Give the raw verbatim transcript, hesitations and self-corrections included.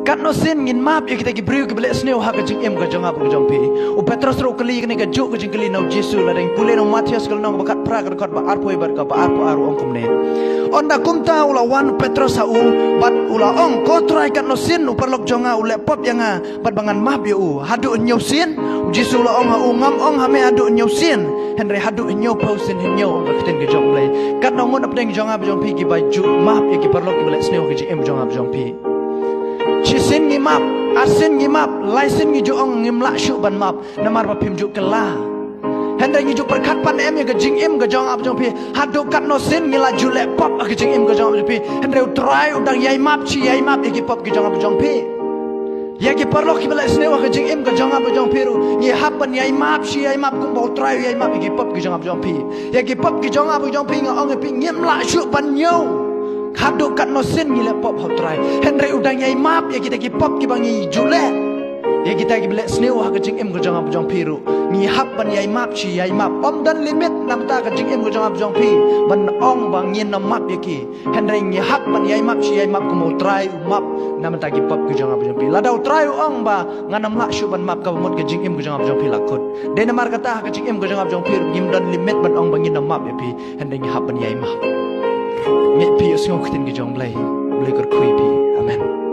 Katno sien ngin map ïa kita ki briew kiba leh sniew ha ka jingim ka jong nga bad ka jong phi? U Petros ruh u kylli kane kajuh ka jingkylli na u Jisu, lada ngi pule na u Mathaios ka lynnong ba khatphra ka dkhot ba arphew bad kaba arphew ar u ong kumne. Ynda kumta u la wan u Petros ha u bad u la ong, Ko Trai, katno sien u paralok jong nga u leh pop ïa nga bad ba ngan map ïa u? Haduh hynñiew sien? U Jisu u la ong ha u, Ngam ong ha me haduh hynñiew sien, hynrei haduh hynñiewphew sien hynñiew, ong ka ktien ka jong U Blei. Katno ngut na pdeng jong nga bad jong phi kiba ju map ïa ki paralok kiba leh sniew ha ka jingim jong nga bad jong phi? Shisien ngi map, arsien ngi map, laisien ngi ju ong ngim lah shuh ban map, namar ba phim ju kylla. Hynrei ngi ju pyrkhat pat ne em ïa ka jingim ka jong nga bad jong phi, haduh katno sien ngi la ju leh pop ha ka jingim ka jong nga bad jong phi? Hynrei U Trai u dang ïai map shi ïai map ïa ki pop ki jong nga bad jong phi. Ïa ki paralok kiba leh sniew ha ka jingim ka jong nga bad jong phi ruh ngi hap ban ïai map shi ïai map kumba U Trai u ïai map ïa ki pop ki jong nga bad jong phi. Ïa ki pop ki jong nga bad jong phi nga ong ïa phi ngim lah shuh ban ñiew haduh katno sien ngi leh pop ha U Trai. Hynrei u dang ïai map ïa kita ki pop kiba ngi ju leh. Ïa kita kiba leh sniew ha ka jingim ka jong nga bad jong phi ruh ngi hap ban ïai map shi ïai map. Ym don limit na bynta ka jingim ka jong nga bad jong phi ban ong ba ngin ym map ïa ki. Hynrei ngi hap ban ïai map shi ïai map kumba U Trai u map na bynta ki pop ki jong nga bad jong phi. Lada U Trai u ong ba ngan ym lah shuh ban map, kaba mut ka jingim ka jong nga bad jong phi la kut. Dei namar kata ha ka jingim ka jong nga bad jong phi ruh ngim don limit ban ong ba ngin ym map ïa phi. Hynrei ngi hap ban ïai map. Ngi phi ïa sngew ktien ka jong U Blei. U Blei kyrkhu ïa phi. Amen.